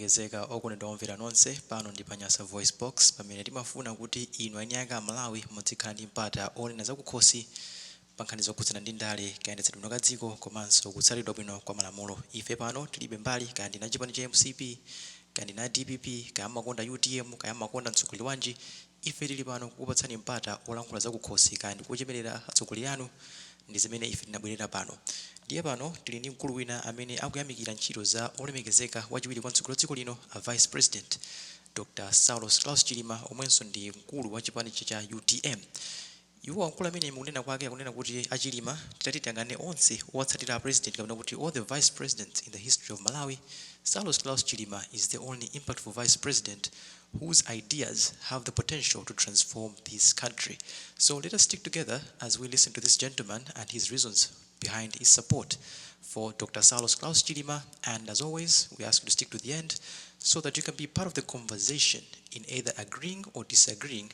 Olemekezeka okondedwa omvera nonse, pano ndi pa Nyasa Voice Box, pamene timafuna kuti inu eni ake Amalawi muzikhala ndi mpata onena zakukhosi pa nkhani zokhudzana ndi ndale, kayendetsedwe bwino ka dziko komanso kutsatidwa bwino kwa malamulo. Ife pano tilibe mbali, kaya ndinu achipani cha MCP, kaya ndinu a DPP, kaya mmakonda UTM, kaya mmakonda mtsogoleri wanji, ife tili pano kukupatsani mpata olankhula zakukhosi, kaya ndikuchemerera atsogoleri anu, ndi zimene ife tinabwerera pano. Ndiye pano tili ndi mkulu wina amene akuyamikira ntchito za olemekezeka wachiwiri kwa mtsogoleri wa dziko lino, a Vice President Dr Saulos Klaus Chilima, omwenso ndi mkulu wa chipani cha UTM. Iwo mkulu amene mukunena kwake akunena kuti a Chilima, titati tiyang'ane onse owatsatira a president, kapena kuti all the vice presidents in the history of Malawi, Saulos Klaus Chilima is the only impactful vice president whose ideas have the potential to transform this country. So let us stick together as we listen to this gentleman and his reasons behind his support for Dr. Saulos Klaus Chilima. And as always, we ask you to stick to the end so that you can be part of the conversation in either agreeing or disagreeing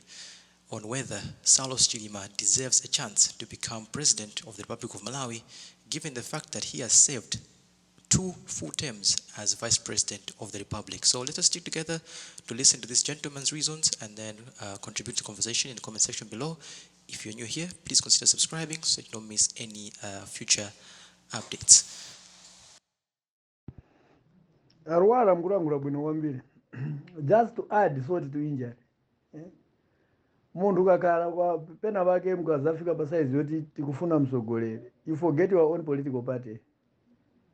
on whether Saulos Chilima deserves a chance to become president of the Republic of Malawi, given the fact that he has served two full terms as vice president of the Republic. So let us stick together to listen to this gentleman's reasons and then contribute to the conversation in the comment section below. If you're new here, please consider subscribing so you don't miss any future updates. Arwala, mkulankhula bwino kwambiri. Just to add salt to injury, eh? Munthu ukakhala kwa pena pake, mukazafika pa size yoti tikufuna mtsogoleri, you forget your own political party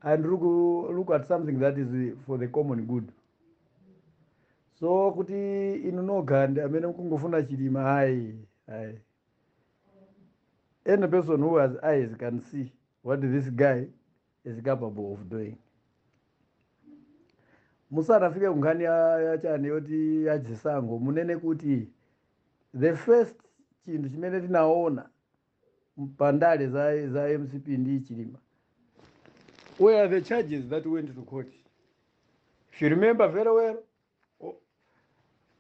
and look at something that is for the common good. So kuti inu nokha ndi amene mukungofuna Chilima, ayi, ayi. Any person who has eyes can see what this guy is capable of doing. Musanafike kunkhani ya chani yoti yachisankho, munene kuti the first chinthu chimene tinaona pandale za MCP ndi Chilima were the charges that went to court. If you remember very well,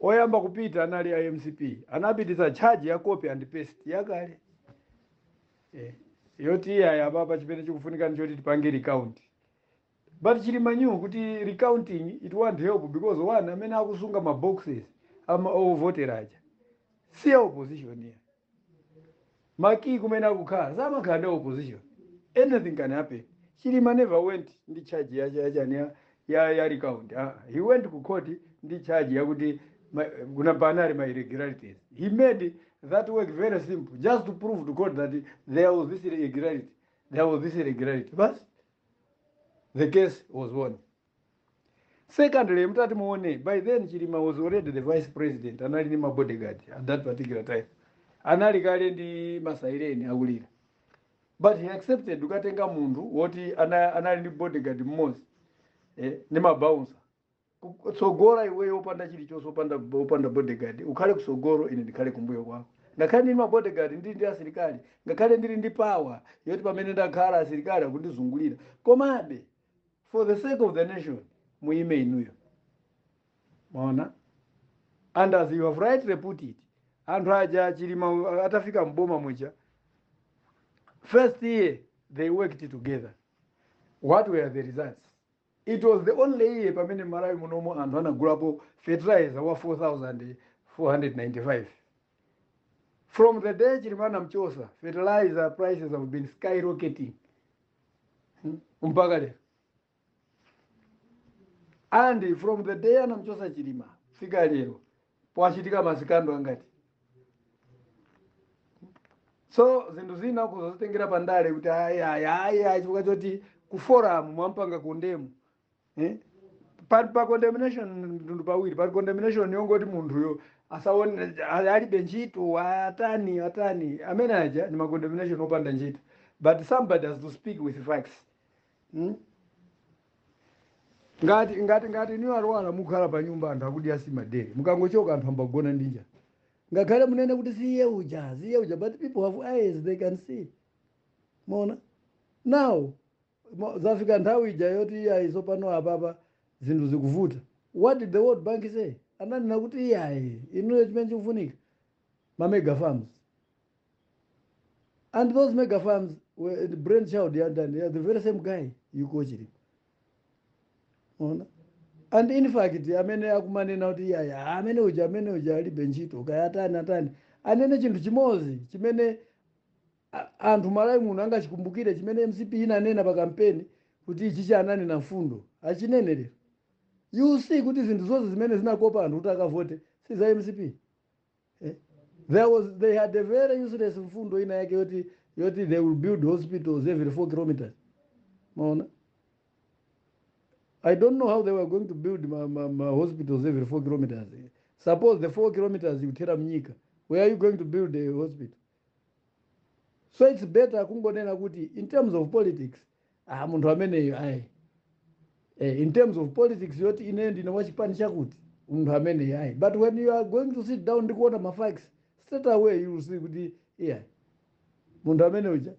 oyamba kupita anali a MCP, anapitisa charge ya copy and paste yakale, yoti iyaya apapa chimene chikufunika nchoti tipange recount. But Chilima knew kuti recounting, it won't help, because one, amene akusunga ma boxes ama ovotera aja si ya opposition ya ma key, kumene akukhala samakhala ndi opposition. Anything can happen. Chilima never went ndi charge ya chani ya recount. He went ku court ndi charge yakuti kuna panali ma irregularities. He made that work very simple, just to prove to court that there was this irregularity, there was this irregularity. But the case was won. Secondly, mutati muone, by then Chilima was already the vice president. Anali ndi ma bodyguard at that particular time, anali kale ndi ma siren akulira, but he accepted ukatenga munthu woti anali ndi bodyguard mmodzi, ndi ma bouncer kutsogola, iweyo opanda chilichonse, opanda bodyguard, ukhale kusogolo, ine ndikhale kumbuyo kwako. Ngakhale ndili ma bodyguard, ndili ndi asilikali, ngakhale ndili ndi power yoti pamene ndakhala asilikali akundizungulira, komabe for the sake of the nation muime inuyo. Maona? And as you have rightly put it, anthu aja, Chilima atafika mboma muja, first year they worked together. What were the results? It was the only year pamene Malawi munomo anthu anagulapo fertilizer wa 4495. From the day Chilima anamchosa, fertilizer prices have been skyrocketing, Mpaka lero. And from the day anamchosa Chilima fika lero, pwachitika ma scandal angati? So zinthu zina kuzozitengera pandale kuti ayi, ayi, ayi, ayi, chifukwa choti ku forum mwampanga condemn, eh? Pa condemnation mtundu pawiri. Pa condemnation yongoti munthuyo asaone alibe ntchito, atani atani, amene aja ni ma condemnation opanda ntchito. But somebody has to speak with facts, Ngati niyo alwala, mukhala pa nyumba, anthu akudya simadere, mukangochoka anthu ambagona ndi njala. Ngakhale munene kuti siye uja, siye uja, but people have eyes, they can see. Mona now zafika nthawi ija yoti iyayi, tsopano apapa zinthu zikuvuta. What did the World Bank say? Ananena kuti iyayi, inuyo chimene chikufunika ma mega farms. And those mega farms were the brainchild ya ndani? Ya the very same guy you call Chilima. Ona? And in fact, amene akumanena kuti iyaya, amene uja alibe ntchito, kaya atani atani, anene chinthu chimodzi chimene anthu Malawi muno angachikumbukire chimene MCP inanena pa kampeni kuti ichi chananena mfundo, achinene lero. You see kuti zinthu zonse zimene zinakopa anthu kuti akavote si za MCP, eh? They had a very useless mfundo ina yake yoti they will build hospitals every 4 kilometers. Maona, I don't know how they were going to build ma hospitals every 4 kilometers. Suppose the 4 kilometers ikuthera mnyika, where are you going to build a hospital? So it's better kungonena kuti in terms of politics, ah, munthu ameneyo ayi. In terms of politics yoti ine ndine wachipani chakuti, munthu ameneyo ayi. But when you are going to sit down ndikuona ma facts, straight away you will see kuti yeah, munthu amene uja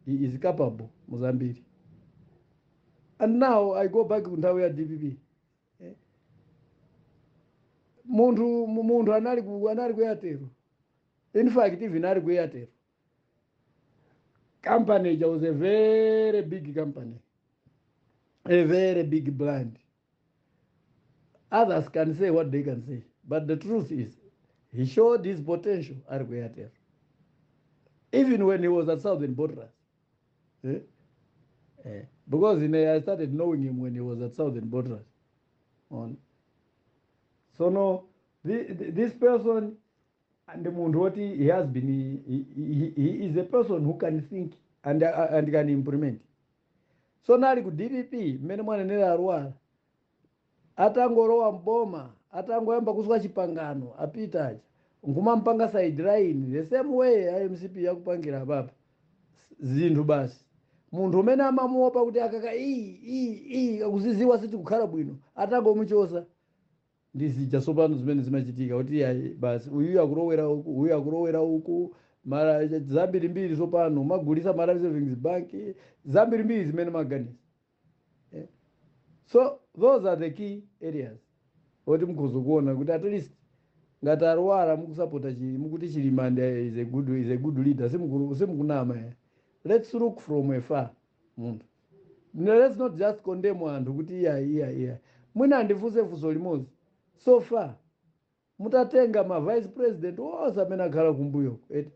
he is capable muzambiri. And now I go back ku nthawi ya DPP. Eh. Munthu anali ku Airtel. In fact, even ali ku Airtel company ija was a very big company, a very big brand. Others can say what they can say, but the truth is he showed his potential ali ku Airtel, even when he was at Southern Bottlers, eh? Eh. Because I started knowing him when he was at Southern Bottlers on. So no, this person and munthu woti he has been he is a person who can think and can implement. So nali ku DPP, mmene mwanenera arwala, atangolowa mboma, atangoyamba kuswa chipangano, apita aja nkumampanga sideline the same way iMCP yakupangira apapa zinthu basi. Munthu umene amamuopa kuti akaka iyi iyi iyi akuziziwa sitikukhala bwino, atangomuchosa, ndi zija tsopano zimene zimachitika kuti ayi basi, uyu akulowera uku, uyu akulowera uku, mara zambirimbiri. Tsopano magulisa Malawi Savings Bank, zambirimbiri zimene maganiza, eh. So those are the key areas oti mukhoza kuona kuti at least ngati arwara mukusapota mukuti Chilima is a good leader, simukunama, eh. Let's look from afar munthu. No, let's not just condemn anthu kuti iya iya iya. Mwina andifunse funso limodzi: so far mutatenga ma vice president onse amene akhala kumbuyo, eti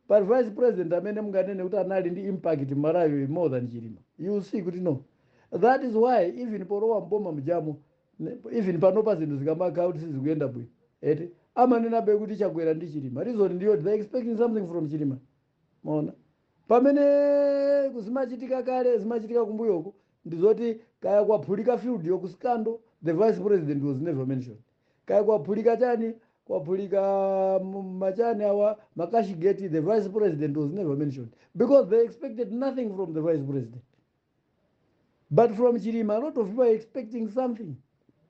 but vice president amene munganene kuti anali ndi impact Malawi more than Chilima, you see kuti no. That is why even polowa mboma mjamo, even panopa zinthu zikamakhala kuti sizikuyenda bwino, eti amanenabe kuti Chakwera ndi Chilima. Reason ndiyo they expecting something from Chilima. Maona pamene zimachitika kale, zimachitika kumbuyoko, ndizoti kaya kwaphulika field yoku scandal, the vice president was never mentioned. Kaya kwaphulika chani, kwaphulika machani awa, ma Cashgate, the vice president was never mentioned because they expected nothing from the vice president. But from Chilima, a lot of people are expecting something.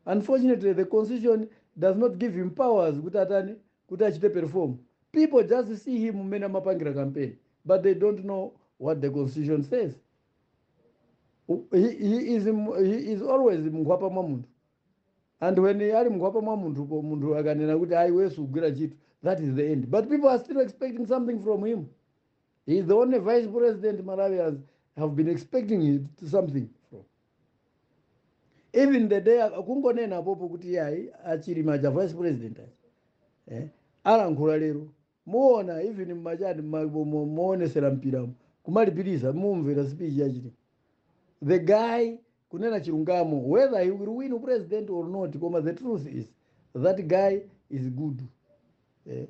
Unfortunately, the constitution does not give him powers kuti atani, kuti achite perform. People just see him mmene amapangira campaign, but they don't know what the constitution says. He is always mnkhwapa mwa munthu, and when ali mnkhwapa mwa munthu po, munthu akanena kuti ayi, wesu ugwira ntchito, that is the end. But people are still expecting something from him. He is the only vice president Malawians have been expecting it, something from. Even the day kungonena apopo kuti yayi, aChilima cha vice president aja, eh, alankhula lero, muona even mmachani muonesera mpiramo kumalipiriza, mumvera speech yaChilima. The guy, kunena chilungamo, whether he will win president or not, koma the truth is that guy is good, eh.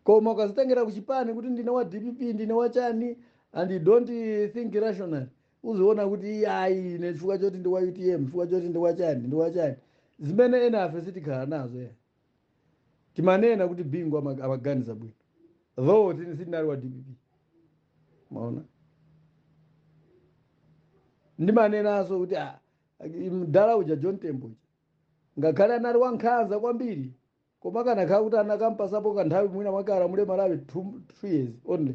Koma ukazitengera kuchipani kuti ndine wa DPP, ndine wachani, and you don't think rational, uziona kuti ayi, ine chifukwa choti ndi wa UTM, chifukwa choti ndi wachani, ndi wachani, zimene ena afe sitikhala nazo ya. Timanena kuti Bingu amaganiza bwino, though tini sitinali wa DPP. Maona, ndimanenanso kuti ah, mdala uja John Tembo uja, ngakhale anali wankhanza kwambiri, koma kanakhala kuti anakampasapo kanthawi, mwina mwake alamule Malawi 2 years only,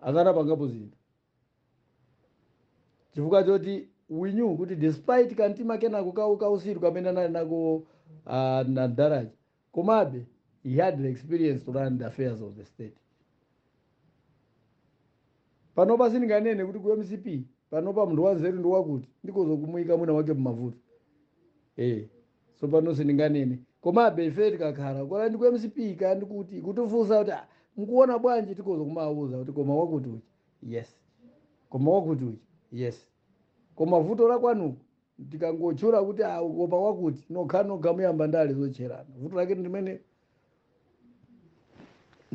akanapangapo zinthu, chifukwa choti we knew kuti despite kantima kenako kausiru kamene anali nako na daraja, komabe he had the experience to run the affairs of the state. Panopa sindinganene kuti ku MCP Panopa munthu wanzeru ndi wakuti ndikozo kumuyika mwina wake mmavuto. So pano sindinganene, komabe ife tikakhala kola ndi ku MCP ka ndikuti kutifunsa kuti, "Ah, mukuona bwanji?" tikozo kumawuza kuti koma wakuti uchi, yes, koma wakuti uchi, yes. Koma vuto la kwanuko tikangotchula kuti, ah, koma wakuti, nokha nokha muyamba ndale zotcherana. Vuto lake ndimene.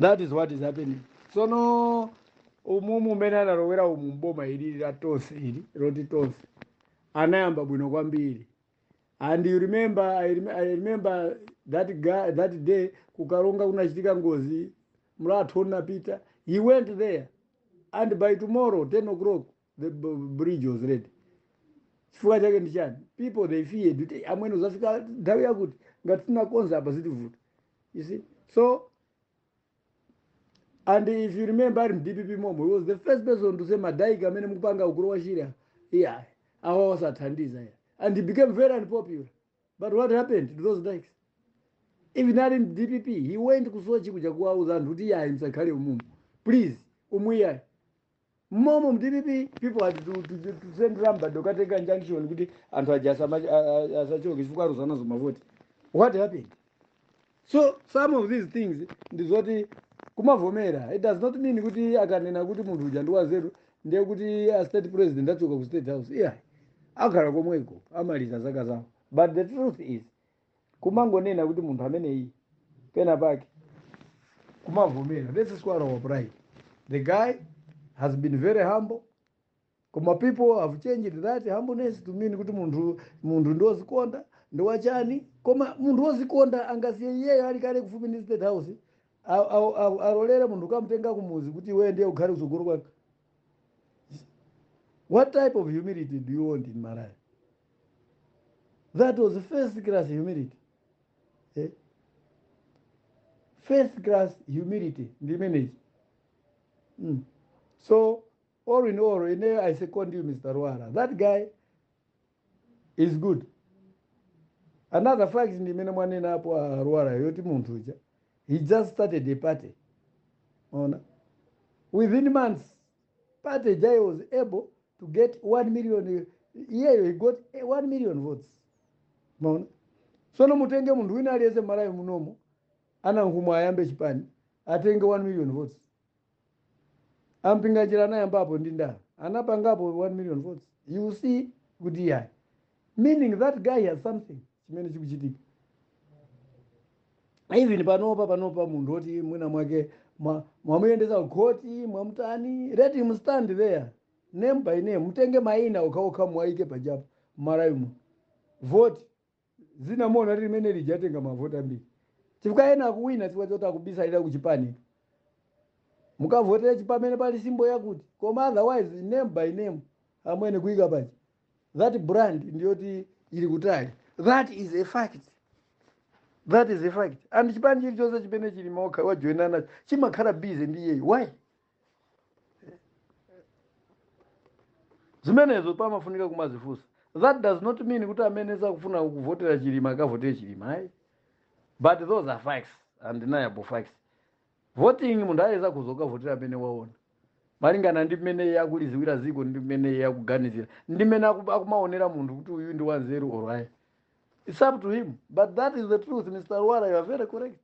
That is what is happening. Sono umumu umene analowera umu mboma ilili la Tonse, ili loti Tonse, anayamba bwino kwambiri. And you remember, I remember that guy, that day kuKaronga kunachitika ngozi, mlatho unapita. He went there and by tomorrow 10 o'clock the bridge was ready. Chifukwa chake ndi chani? People, they feared kuti amwene uzafika nthawi yakuti ngati tinakonza apa zitivuta, you see. So, and if you remember, ali mDPP momo, he was the first person to say ma dyke amene mukupanga ukulu wa Shira, yeah, awa wasathandiza, yeah. And he became very unpopular. But what happened to those dikes? Even ali mDPP, he went kuSoche kuja kuwauza anthu kuti yayi, msakhale umumu, please, umu iyayi. Mmomo mDPP, people had to send somebody ukatenga injunction kuti anthu aja asachoke chifukwa aluza nazo mavoti. What happened? So some of these things ndizoti kumavomera. It does not mean kuti akanena kuti munthu uja ndi wanzeru ndiye kuti a state president achoka ku State House. Yeah, akhala komweko, amaliza zaka zawo. But the truth is kumangonena kuti munthu ameneyi pena pake kumavomera. Let's swallow our pride. The guy has been very humble, koma people have changed that humbleness to mean kuti munthu ndiwozikonda, ndiwachani. Koma munthu wozikonda angasiye iyeyo ali kale kufupi ndi State House, alolere munthu kamutenga kumuzi kuti iweyo ndiye ukhale kutsogolo kwake? What type of humility do you want in Malawi? That was first class humility, eh? First class humility ndi imeneyi. So all in all, ine I second you, Mr. Rwara. That guy is good. Another fact ndi imene mwanena apo a Rwara yoti munthu uja, he just started a party. Ona, within months party jai was able to get 1 million. Iyeyo, he got 1 million votes. Maona? Sono mutenge munthu wina aliyese Malawi munomo, anankhumwa ayambe chipani, atenge 1 million votes. AMpinganjira anayambapo ndi ndani? Anapangapo 1 million votes? You see kuti yayi, meaning that guy has something chimene chikuchitika. Even panopa munthu oti mwina mwake mwamuyendesa kukhoti, mwamutani, let him stand there name by name. Mutenge maina okhaokha mwaike pajapo mMalawi, vote zinamona limene lijatenga mavoti ambiri, chifukwa ena akuwina chifukwa choti akubisalira kuchipani, mukavotera chipamene pali symbol yakuti. Koma otherwise, name by name amwene kuyika paja, that brand ndiyoti ili kutali. That is a fact, that is a fact. And chipani chilichonse chimene chili mokha wajoyina nacho chimakhala busy ndi iyeyo. Why? Zimenezo pamafunika kumazifunsa. That does not mean kuti amene sakufuna kuvotera Chilima akavotere Chilima, ayi. But those are facts, undeniable facts. Voting, munthu ayeza kuzokavotera amene waona malingana ndi mmene iye akuliziwira ziko, ndi mmene iye akuganizira, ndi mmene akumaonera munthu kuti uyu ndi wanzeru or ayi. It's up to him, but that is the truth. Mr. Rwara, you are very correct.